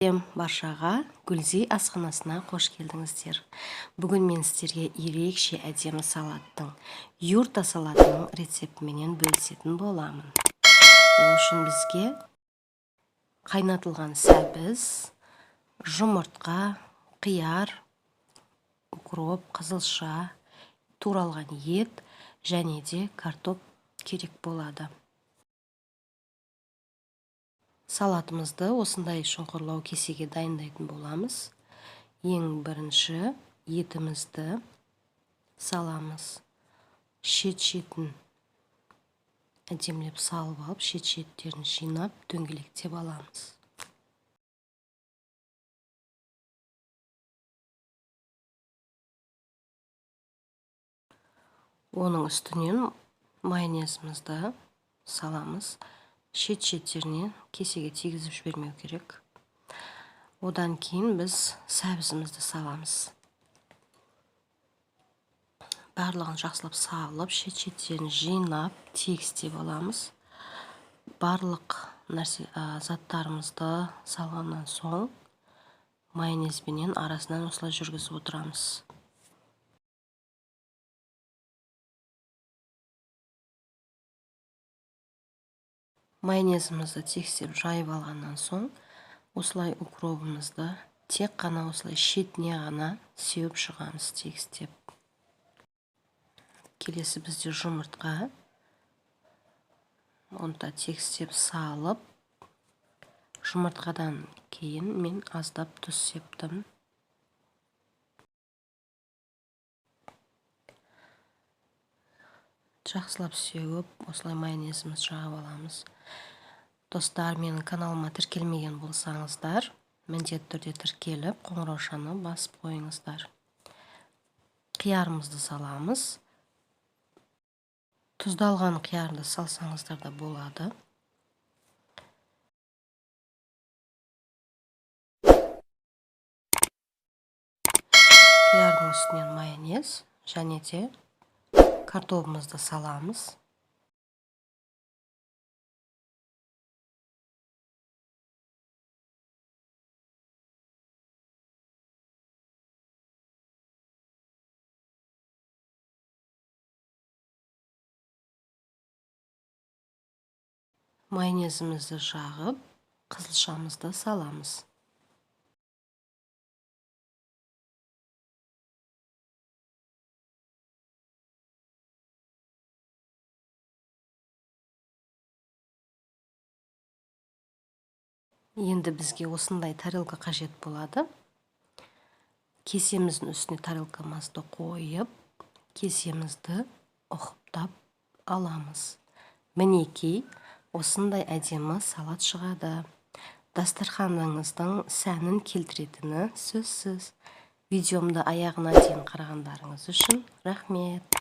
Сәлем баршаға! Гүлзи асханасына қош келдіңіздер! Бүгін мен сіздерге ерекше әдемі салаттың, юрта салатының рецептіменен бөлісетін боламын. Ол үшін бізге қайнатылған сәбіз, жұмыртқа, қияр, укроп, қызылша, туралған ет және де картоп керек болады. Салатымызды осындай шұңқырлау кесеге дайындайтын боламыз. Ең бірінші етімізді саламыз. Шет-шетін әдемілеп салып алып, шет-шеттерін жинап, дөңгелектеп аламыз. Оның үстінен майонезімізді саламыз. Шет-шеттеріне кесеге тигізіп жібермеу керек. Одан кейін біз сәбізімізді саламыз. Барлығын жақсылап салып, шет-шеттерін жинап, тегістеп аламыз. Барлық нәрсе, заттарымызды салғаннан соң майонезбенен арасынан осылай жүргізіп отырамыз. Майонезімізді тегістеп жайып алғаннан соң осылай укробымызды тек қана осылай шетіне ғана сеуіп шығамыз тегістеп. Келесі бізде жұмыртқа. Оны да тегістеп салып, жұмыртқадан кейін мен аздап тұз септім. Жақсылап сеуіп, осылай майонезімізді жағып аламыз. Достар, менің каналыма тіркелмеген болсаңыздар, міндетті түрде тіркеліп, қоңыраушаны басып қойыңыздар. Қиярымызды саламыз. Тұздалған қиярды салсаңыздар да болады. Қиярдың үстінен майонез және де картобымызды саламыз. Майонезімізді жағып, қызылшамызды саламыз. Енді бізге осындай тарелка қажет болады. Кесеміздің үстіне тарелкамызды қойып, кесемізді ұқыптап аламыз. Мінекей, осындай әдемі салат шығады. Дастарханыңыздың сәнін келтіретіні сөзсіз. Видеомды аяғына дейін қарағандарыңыз үшін рахмет.